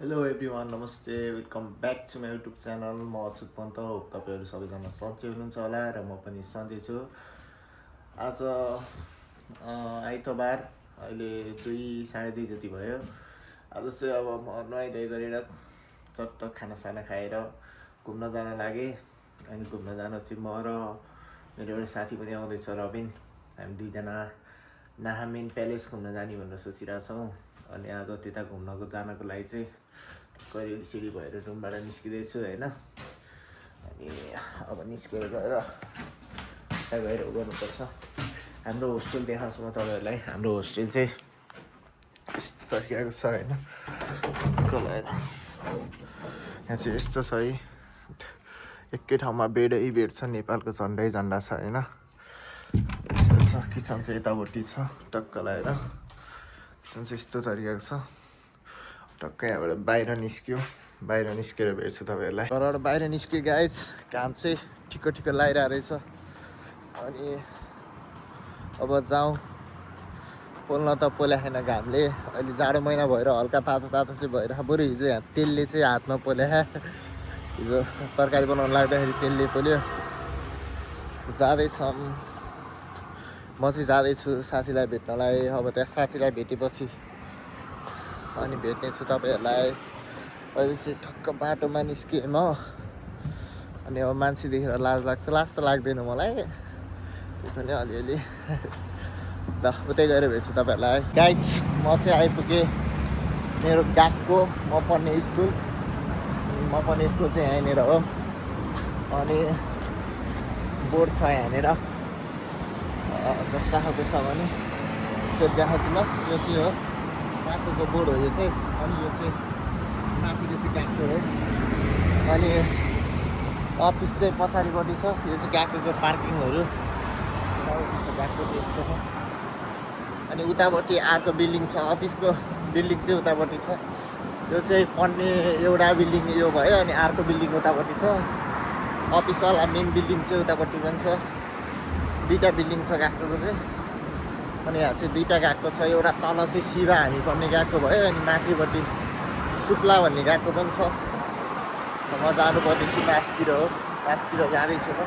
Hello everyone नमस्ते welcome back to my YouTube channel म अच्युत पन्त हो तपाईँहरू सबैजना सन्चै हुनुहुन्छ होला र म पनि सन्चै छु आज आइतबार अहिले 2 साढे 2 जति भयो आज चाहिँ अब म नुहाइधुवाइ गरेर चट्ट खानासाना खाएर घुम्न जान लागेँ अनि घुम्न जान चाहिँ म र मेरो एउटा साथी पनि आउँदैछ रबिन हामी दुईजना नाहामेन प्यालेस घुम्न जाने भनेर सोचिरहेछौँ अनि आज त्यता घुम्नको जानको लागि चाहिँ कहिले सिडी भएर रुमबाट निस्किँदैछु होइन अनि अब निस्केर गएर यता गएर गर्नुपर्छ हाम्रो होस्टेल देखाउँछु म तपाईँहरूलाई हाम्रो होस्टेल चाहिँ यस्तो तरिकाको छ होइन लगाएर यहाँ चाहिँ यस्तो छ है एकै ठाउँमा बेडै बेड छ नेपालको झन्डै झन्डा छ होइन यस्तो छ किचन चाहिँ यतापट्टि छ टक्क लगाएर किचन चाहिँ यस्तो तरिकाको छ टक्कै यहाँबाट बाहिर निस्केर भेट्छु तपाईँहरूलाई घरबाट बाहिर निस्क्यो गाइज घाम चाहिँ ठिक्क लगाइरहेको रहेछ अनि अब जाउँ पोल्न त पोल्याएन घामले अहिले जाडो महिना भएर हल्का तातो चाहिँ भइरहेको बरु हिजो यहाँ तेलले चाहिँ हातमा पोल्या हिजो तरकारी बनाउनु लाग्दाखेरि तेलले पोल्यो जाँदैछौँ म चाहिँ जाँदैछु साथीलाई भेट्नलाई अब त्यहाँ साथीलाई भेटेपछि अनि भेट्नेछु तपाईँहरूलाई अहिले चाहिँ ठक्क बाटोमा निस्केँ म अनि अब मान्छे देखेर लाज लाग्छ लाज त लाग्दैन मलाई त्यो पनि अलिअलि ल उतै गएर भेट्छु तपाईँहरूलाई गाइज म चाहिँ आइपुगेँ मेरो गागको म पढ्ने स्कुल चाहिँ यहाँनिर हो अनि बोर्ड छ यहाँनिर कस्तो खालको छ भने यस्तो देखाएको छु ल यो चाहिँ हो गागको बोर्ड हो यो चाहिँ अनि यो चाहिँ माथिको चाहिँ गागको हो अनि अफिस चाहिँ पछाडिपट्टि छ यो चाहिँ गागको पार्किङहरू गागको चाहिँ यस्तो छ अनि उतापट्टि अर्को बिल्डिङ छ अफिसको बिल्डिङ चाहिँ उतापट्टि छ यो चाहिँ पढ्ने एउटा बिल्डिङ यो भयो अनि अर्को बिल्डिङ उतापट्टि छ अफिसवाला मेन बिल्डिङ चाहिँ उतापट्टि पनि छ दुईवटा बिल्डिङ छ गागको चाहिँ अनि यहाँ चाहिँ दुईवटा गागको छ एउटा तल चाहिँ शिवा हामी पढ्ने गागको भयो अनि माथिपट्टि शुक्ला भन्ने गागको पनि छ म जानु पर्दैछु पासतिर जाँदैछु म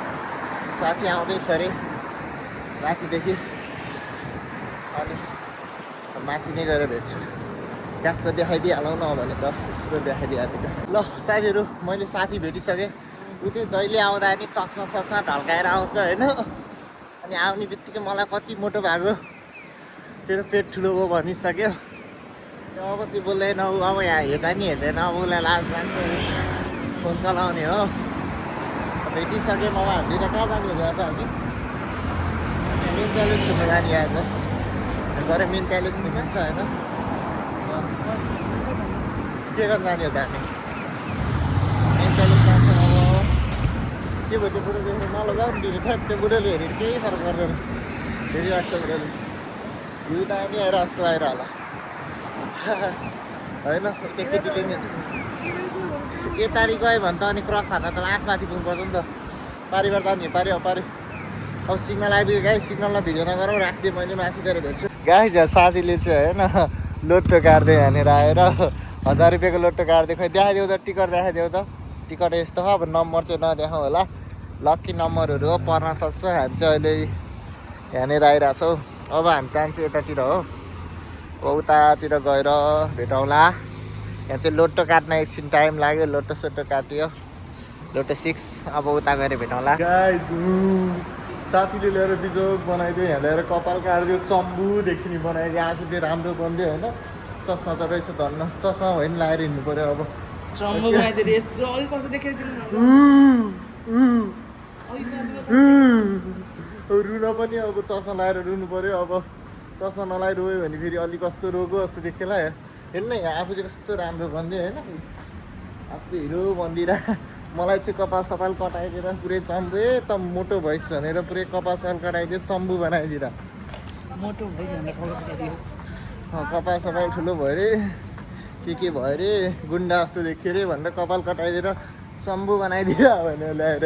साथी आउँदैछ अरे माथिदेखि अनि माथि नै गएर भेट्छु गागको देखाइदिइहालौँ न भने त यस्तो देखाइदिइहाल्यो ल साथीहरू मैले साथी भेटिसकेँ ऊ चाहिँ जहिले आउँदा नि चस्मा ढल्काएर आउँछ होइन अनि आउने बित्तिकै मलाई कति मोटो भएको तेरो पेट ठुलो भयो भनिसक्यो अब चाहिँ बोल्दैन ऊ अब यहाँ हेर्दा नि हेर्दैन अब उसलाई लाज लाग्छ फोन चलाउने हो भेटिसकेँ म हामी कहाँ जाने हो त हामी मेन प्यालेस घुम्नु जाने आज गएर मेन प्यालेस घुमिन्छ होइन के गर्नु जाने हो त हामी मेन प्यालेस जान्छ अब के भयो त्यो बुढो देख्नु नलगाऊ नि तिमी त त्यो बुढोले हेरेर केही फरक पर्दैन हेरिरहेको छ बुढोले भ्यू त हामी आएर जस्तो आएर होला होइन त्यो केटीले नि यताडि गयो भने त अनि क्रस हान्न त लास्टमाथि पुग्नुपर्छ नि त पारिबाट जाने पारि अब सिग्नल आइपुग्यो गाई सिग्नलमा भिडियो नगरौँ राखिदिएँ मैले माथि गएर भेट्छु गाई त्यहाँ साथीले चाहिँ होइन लोटो काट्दै यहाँनिर आएर 1000 रुपियाँको लोटो काट्दै खोइ देखाइदेऊ त टिकट देखाइदेऊ त टिकट यस्तो हो अब नम्बर चाहिँ नदेखाउँ होला लक्की नम्बरहरू हो पर्न सक्छ हामी चाहिँ अहिले यहाँनिर आइरहेको छौँ अब हामी जान्छ यतातिर हो अब उतातिर गएर भेटौँला यहाँ चाहिँ लोटो काट्न एकछिन टाइम लाग्यो लोटो सोटो काट्यो लोटो 6 अब उता गएर भेटौँला साथीले ल्याएर बिजोग बनाइदियो यहाँ ल्याएर कपाल काटिदियो चम्बु देखिने बनाइदियो आफू चाहिँ राम्रो बनिदियो होइन चस्मा त रहेछ धन्न चस्मा भयो नि लगाएर हिँड्नु पऱ्यो अब रुन पनि अब चस्मा लगाएर रुनु पऱ्यो अब चस्मा नलाएर रोयो भने फेरि अलिक कस्तो रोगो जस्तो देखेला हेर्नु न यहाँ आफू चाहिँ कस्तो राम्रो बनिदियो होइन आफू चाहिँ हिरो बनिदिएर मलाई चाहिँ कपाल सपाल कटाइदिएर पुरै चम्बु त मोटो भइस भनेर पुरै कपाल सपाल कटाइदियो चम्बु बनाइदिएर मोटो भइस भनेर कपाल सपाल ठुलो भयो अरे के भयो अरे गुन्डा जस्तो देखियो अरे भनेर कपाल कटाइदिएर चम्बु बनाइदिएर भनेर ल्याएर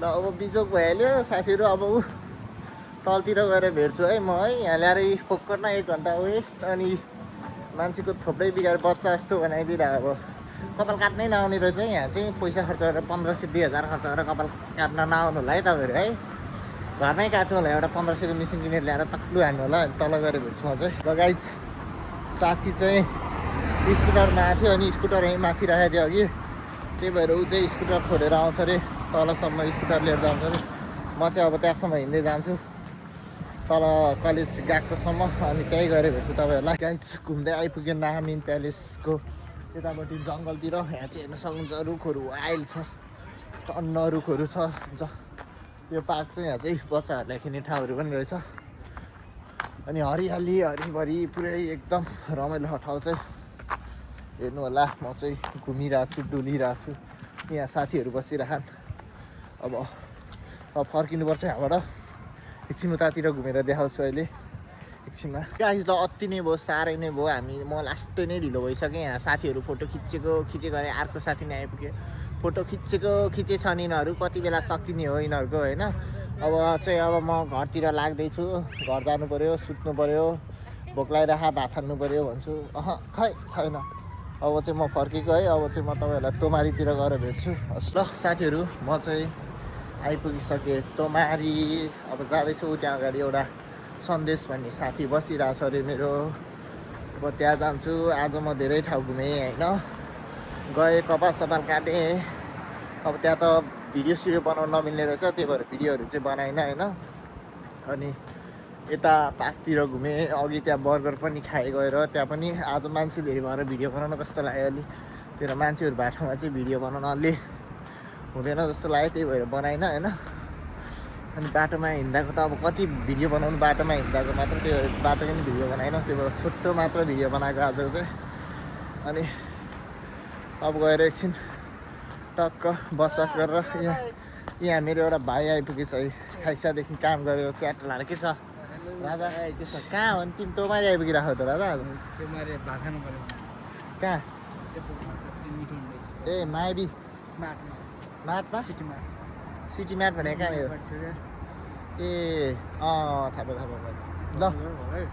ल अब बिजोक भइहाल्यो साथीहरू अब ऊ तलतिर गएर भेट्छु है म है यहाँ ल्याएर फोक्कर न 1 घन्टा वेस्ट अनि मान्छेको थोप्रै बिगार बच्चा जस्तो बनाइदिरहेको अब कपाल काट्नै नआउने रहेछ यहाँ चाहिँ पैसा खर्च गरेर 1500 2000 खर्च गरेर कपाल काट्न नआउनु होला है तपाईँहरू है घरमै काट्नु होला एउटा 1500 को मेसिन किनेर ल्याएर तक्लु हान्नु होला तल गएर भेट्छु म चाहिँ ल गाइज साथी चाहिँ स्कुटरमा आएको थियो अनि स्कुटर यहीँ माथि राखेको थियो अघि त्यही भएर ऊ चाहिँ स्कुटर छोडेर आउँछ अरे तलसम्म स्कुटर लिएर जान्छ अरे म चाहिँ अब त्यहाँसम्म हिँड्दै जान्छु तल कलेज गएकोसम्म अनि त्यहीँ गएर भेट्छु तपाईँहरूलाई गाइज घुम्दै आइपुग्यो नागामिन प्यालेसको यतापट्टि जङ्गलतिर यहाँ चाहिँ हेर्न सक्नुहुन्छ रुखहरू वाइल्ड छ टन्न रुखहरू छ यो पार्क चाहिँ यहाँ चाहिँ बच्चाहरूलाई खेल्ने ठाउँहरू पनि रहेछ अनि हरियाली हरिभरि पुरै एकदम रमाइलो ठाउँ चाहिँ हेर्नु होला म चाहिँ घुमिरहेको छु डुलिरहेको छु यहाँ साथीहरू बसिरहन् अब फर्किनुपर्छ यहाँबाट एकछिन उतातिर घुमेर देखाउँछु अहिले एकछिनमा गाइस ल अति नै भयो साह्रै नै भयो म लास्टै नै ढिलो भइसकेँ यहाँ साथीहरू फोटो खिचेको अरे अर्को साथी नै आइपुग्यो फोटो खिचेछ नि यिनीहरू कति बेला सकिने हो यिनीहरूको होइन अब चाहिँ अब म घरतिर लाग्दैछु घर जानु पऱ्यो सुत्नु पऱ्यो भोक लागिरहेको भात खानु पऱ्यो भन्छु खै छैन अब चाहिँ म फर्केको है अब चाहिँ म तपाईँहरूलाई तोमारीतिर गएर भेट्छु ल साथीहरू म चाहिँ आइपुगिसकेँ तोमारी अब जाँदैछु त्यहाँ अगाडि एउटा सन्देश भन्ने साथी बसिरहेको छ अरे मेरो अब त्यहाँ जान्छु आज म धेरै ठाउँ घुमेँ होइन गएँ कपाल सपाल काटेँ अब त्यहाँ त भिडियो सिडियो बनाउनु नमिल्ने रहेछ त्यही भएर भिडियोहरू चाहिँ बनाइनँ होइन अनि यता पार्कतिर घुमेँ अघि त्यहाँ बर्गर पनि खाएँ गएर त्यहाँ पनि आज मान्छे धेरै भएर भिडियो बनाउन कस्तो लाग्यो अलि त्यही मान्छेहरू बाटोमा चाहिँ भिडियो बनाउन अलि हुँदैन जस्तो लाग्यो त्यही भएर बनाइनँ होइन अनि बाटोमा हिँड्दाको त अब कति भिडियो बनाउनु बाटोमा हिँड्दाको मात्र त्यही भएर बाटोको पनि भिडियो बनाएन त्यही भएर छोटो मात्र भिडियो बनाएको आजको चाहिँ अनि अब गएर एकछिन टक्क बसपास गरेर यहाँ मेरो एउटा भाइ आइपुगेछ है खाइसादेखि काम गरेर च्याट लाएर के छ राजा के छ कहाँ हो नि तिमी तोमारी आइपुगिरहेको त राजा कहाँ ए माइबी माटमा सिटी मार्ट भनेको कहाँ हो ए थाहा भयो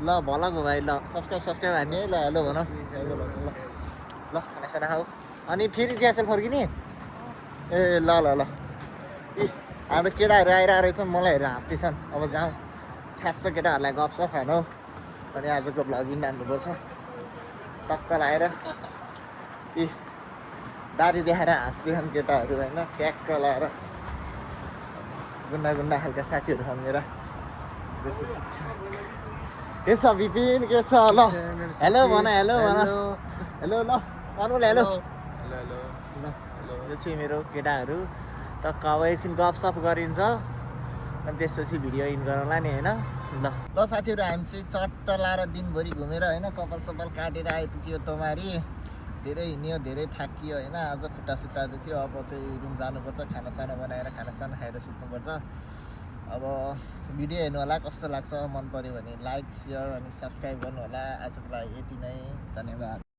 ल भलको भाइ ल सब्सक्राइब हान्ने है ल हेलो भन ल खानासाना खाऊ अनि फेरि ग्यासल फर्किने ए ल हाम्रो केटाहरू आइरहेको रहेछ मलाई हेरेर हाँस्दैछन् अब जाउँ छ्यास केटाहरूलाई गफसफ खानु अनि आजको भ्लगिङ हान्नुपर्छ टक्क लगाएर दारी देखाएर हाँस्दैछन् केटाहरू होइन ट्याक्क लगाएर गुन्डा खालका साथीहरू छन् मेरा के छ विपिन के छ ल हेलो भन हेलो ल अनुल हेलो यो चाहिँ मेरो केटाहरू टक्क अब एकछिन गफसफ गरिन्छ अनि त्यसपछि भिडियो इन गरौँला नि होइन ल साथीहरू हामी चाहिँ चट्ट लाएर दिनभरि घुमेर होइन कपाल सपाल काटेर आइपुग्यो तोमारी धेरै हिँड्यो धेरै थाकियो होइन आज खुट्टा सुट्टा दुख्यो अब चाहिँ रुम जानुपर्छ खानासाना बनाएर खानासाना खाएर सुत्नुपर्छ अब भिडियो हेर्नु होला कस्तो लाग्छ मन पऱ्यो भने लाइक सेयर अनि सब्सक्राइब गर्नु होला आजको लागि यति नै धन्यवाद।